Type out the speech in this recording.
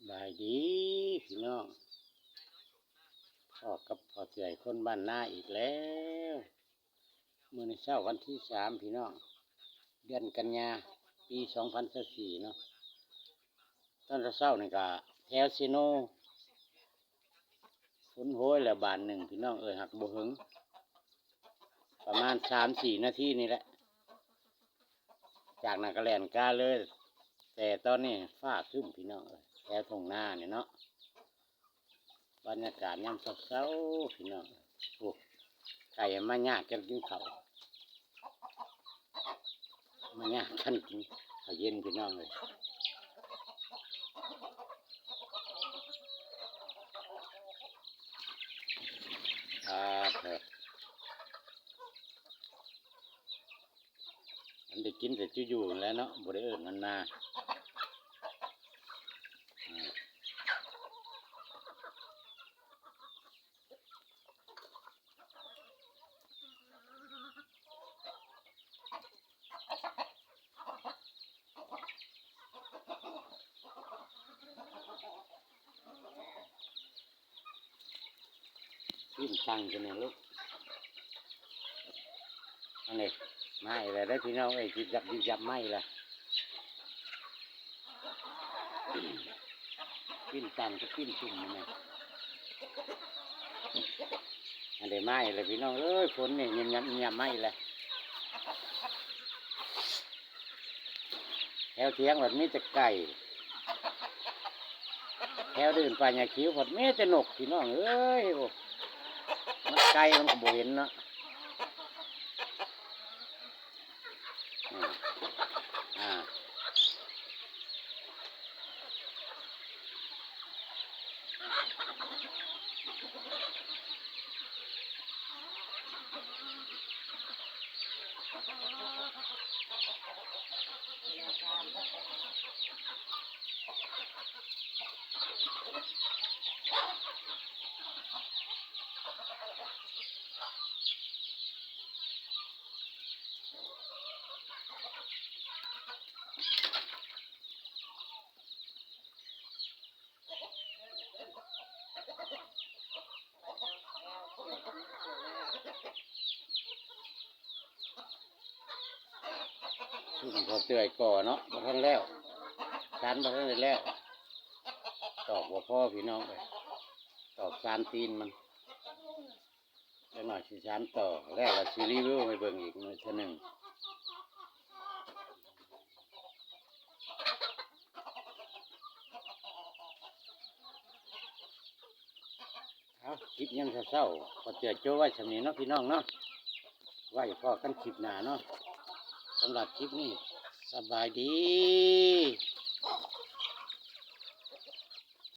ສະບາຍດີພີ່ນ້ອງ ພໍ້ກັບພໍ່ເທື່ອຍຄົນບ້ານນາອີກແລ້ວ. ມື້ນີ້ເຊົ້າວັນທີສາມພີ່ນ້ອງ ເດືອນກັນຍາ ປີສອງພັນຊາວສີ່ເນາະ. ຕອນເຊົ້າໆນີ້ກະແຖວເຊໂນ ຝົນໂຮຍແລ້ວບາດໜຶ່ງພີ່ນ້ອງເອີຍ ຫາກບໍ່ເຫິງ ປະມານສາມສີ່ນາທີນີ້ແຫຼະ ຈາກນັ້ນກະແລ່ນກາເລີຍ. ແຕ່ຕອນນີ້ຟ້າຄຶ້ມພີ່ນ້ອງເອີຍ ແຖວທົ່ງນານີ້ເນາະ. ບັນຍາກາດຍາມເຊົ້າໆ ພີ່ນ້ອງ. ໂອ້ ໄກ່ມາຍາກກັນກິນເຂົ້າ ມາຍາກກັນກິນເຂົ້າເຢັນພີ່ນ້ອງເອີຍ. ອາ ເອີ ມັນໄດ້ກິນແຕ່ຈຸຢູ່ຫັ້ນແຫຼະເນາະ ບໍ່ໄດ້ເອີ້ນມັນມາ. ປີ້ນຕັ້ງຂຶ້ນນະລູກ. ອັນນີ້ມາອີກແລ້ວເດີພີ່ນ້ອງເອີຍ ຢິບຢັບຍິບຢັບມາອີກແລ້ວ. ປີ້ນຕັ້ງກັບປີ້ນສຸ່ມນີ້ນະ ອັນນີ້ມາອີກແລ້ວພີ່ນ້ອງເອີຍ. ຝົນນີ້ຍິບຍັບຍິບຍັບມາອີກແລ້ວ. ແຖວຖຽງພັດມີແຕ່ໄກ່ ແຖວອື່ນປ່າຫຍ້າຂຽວພັດມີແຕ່ນົກພີ່ນ້ອງເອີຍ. ໂອ້ ມັນໄກມັນກໍບໍ່ເຫັນເນາະ. ອາ ອາ. ຊຸມພໍເຈື່ອຍກໍເນາະ ບໍ່ທັນແລ້ວ ຊານບໍ່ທັນໄດ້ແລ້ວ ຕອກບໍ່ພໍພີ່ນ້ອງເອີຍ ຕອກຊານຕີນມັນ. ຈັກໜ້ອຍຊິຊານຕໍ່ ແລ້ວລະຊິຣີວິວໃຫ້ເບິ່ງອີກມື້ເທື່ອໜຶ່ງ. ເອົາ ຄລິບຍາມເຊົ້າໆ ຂໍເຈື່ອຍໂຈ້ໄວ້ສ່ຳນີ້ເນາະພີ່ນ້ອງເນາະ ໄວ້ພໍ້ກັນຄລິບໜ້າເນາະ. ສຳລັບຄລິບນີ້ ສະບາຍດີ.